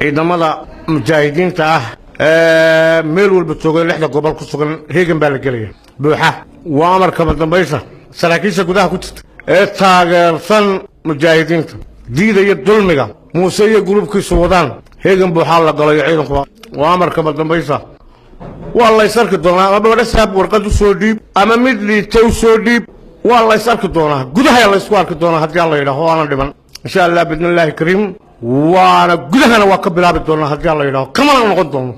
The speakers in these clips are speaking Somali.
Ciidamada mujaahidiinta ah ee meel walba jooga, lixda gobol ku sugan, heegan baa la gelaya buuxa. Waa amarkaba dambaysa saraakiisha gudaha ku jirta ee taageersan mujaahidiinta, diidaya dulmiga Muuse iyo gurubkiisu wadaan. Heegan buuxaa la galayo ciidankuba. Waa amarkaba dambaysa. Waa lays arki doonaa. Ama badhasaab warqad u soo dhiib ama mid liita u soo dhiib, waa lays arki doonaa. Gudaha laysku arki doonaa haddii Alla yidhaaho. Waana dhiman, insha Allah, biidnillaahi kariim. Waana gudahana waa ka bilaabi doonaa haddii Alla yidhaho, kamana noqon doono.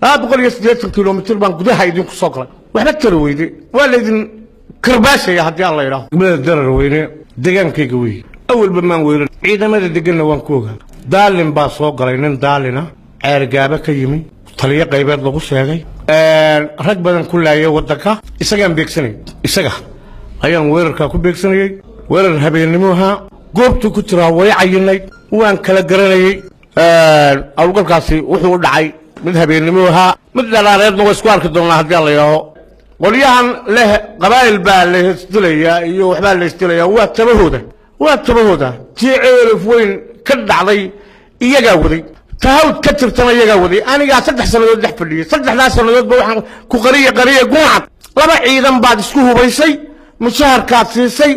280 kilomitir baan gudaha idinku soo galay, waxba tari weyde. Waa laydin karbaashaya haddii Alla yidhaho. Degmada Darar Weyne degaankayga wey, awalba maan weyran, ciidamada deganna waan ku ogaa. Daalin baa soo galay, nin daalina Ceergaaba ka yimi, taliyo qaybeed lagu sheegay, rag badan ku laayay waddanka. Isagaan beegsanayay, isaga ayaan weerarkaa ku beegsanayey. Weerar habeennimo ahaa, goobtuu ku jiraa way cayinayd, waan kala garanayey. Howlgalkaasi wuxuu u dhacay mid habeennimo ahaa, mid dhalaareedna waa isku arki doonaa haddii Alla yidhaaho. Qolyahan leh qabaa'il baa la isdilayaa iyo waxbaa la isdilayaa, waa tabahooda, waa tabahooda. Tii Ceelaf Weyn ka dhacday iyagaa waday, tahawd ka jirtana iyagaa waday. Anigaa 3 sannadood dhex fadhiyey. Saddexdaas sannadoodba waxaan ku qariya qariya guncad. Laba ciidan baad isku hubaysay, mushaharkaad siisay.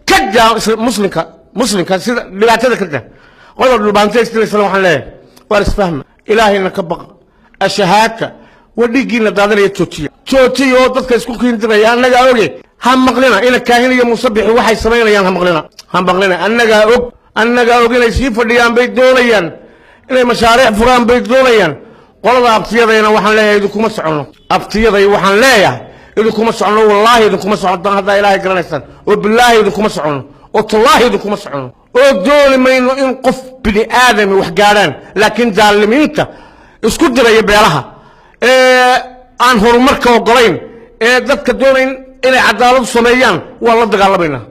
Ka daa muslimka, muslimka sida dhibaatada ka daa. Qodob dhulbaanta isdilaysana waxaan leeyahay, waar isfahma, Ilaahayna ka baqa, ashahaadka wa dhiiggiina daadanaya joojiya, joojiya oo dadka isku kiindiraya annagaa oge. Ha maqlina ina Kaahin iyo Musabixi waxay samaynayaan, ha maqlina, ha maqlina. Annagaa og, annagaa og. Inay sii fadhiyaan bay doonayaan, inay mashaariic furaan bay doonayaan. Qolada abtiyadayna waxaan leeyahay, idinkuma soconno. Abtiyaday waxaan leeyahay, idinkuma soconno, wallaahi idinkuma soconno. Haddaa Ilaahay garanaysaan oo bilaahi idinkuma soconno oo tallaahi idinkuma soconno oo dooni mayno in qof bini aadami wax gaadhaan. Laakiin daalimiinta isku diraya beelaha ee aan horumarka ogolayn, ee dadka doonayn inay cadaalad sameeyaan, waan la dagaalamaynaa,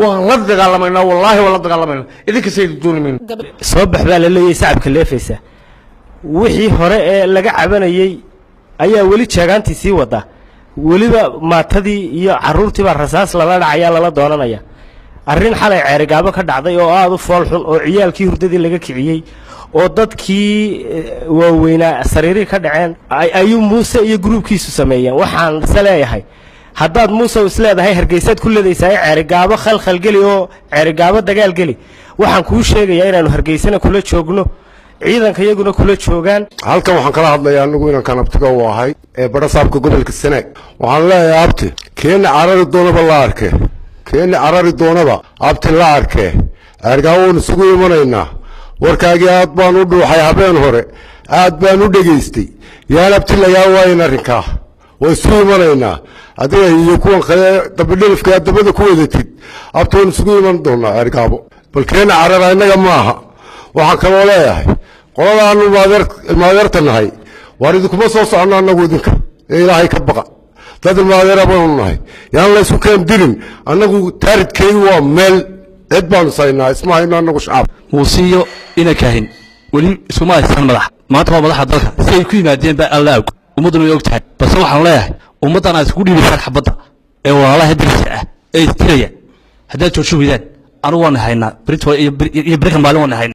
waan la dagaalamaynaa, wallaahi waan la dagaalamaynaa. Idinka saydi dooni mayno. Soo bax baa la leeyahay, sacabka leefaysa. Wixii hore ee laga cabanayey ayaa weli jeegaantii sii wada. Weliba maatadii iyo carruurtii baa rasaas lala dhacayaa, lala doonanaya. Arrin xalay Ceerigaabo ka dhacday oo aada u fool xun, oo ciyaalkii hurdadii laga kiciyey oo dadkii waaweynaa sariirihii ka dhaceen, ayuu Muuse iyo gruubkiisu sameeyeen. Waxaan se leeyahay, haddaad Muuse isleedahay Hargeysaad ku leedaysaa Ceerigaabo khalkhal geli oo Ceerigaabo dagaal geli, waxaan kuu sheegayaa inaanu Hargeysana kula joogno, ciidanka iyaguna kula joogaan. Halkan waxaan kala hadlayaa anigu inankan abtiga u ahay ee badhasaabka gobolka Sanaag. Waxaan leeyahay, abti, keeni carari doonaba la arke, keeni carari doonaba abti la arke. Ceergaabo waan isugu imanaynaa. Warkaagii aad baan u dhuuxay habeen hore, aad baan u dhegaystay. Yaan abti lagaa waayin arrinkaa, waan isugu imanaynaa adiga iyo kuwan kale dabadhelifka aad dabada ku wadatid. Abti, waan isugu iman doonaa Ceergaabo. Bal keena carara innaga maaha. Waxaan kaloo leeyahay qoladaanu ilmaadeerta nahay, waar idinkuma soo soconno annagu idinka ee Ilaahay ka baqa. Dad ilmaadeera baanu nahay, yaan la isku keen dirin. Annagu taaridkaygu waa meel cid baanu saynaa, isma hayno annagu shacab. Muusiyo ina Kaahin weli iskuma haystaan madax. Maanta waa madaxa dalka, si ay ku yimaadeen baa Alla og, ummadduna way og tahay. Balse waxaan leeyahay, ummaddan aad iskugu dhiibaysaan xabadda ee walaalaha dariska ah ee istiraya, haddaad joojin weydaan, anugu waan haynaa berito iyo berikan maalin waan haynaa.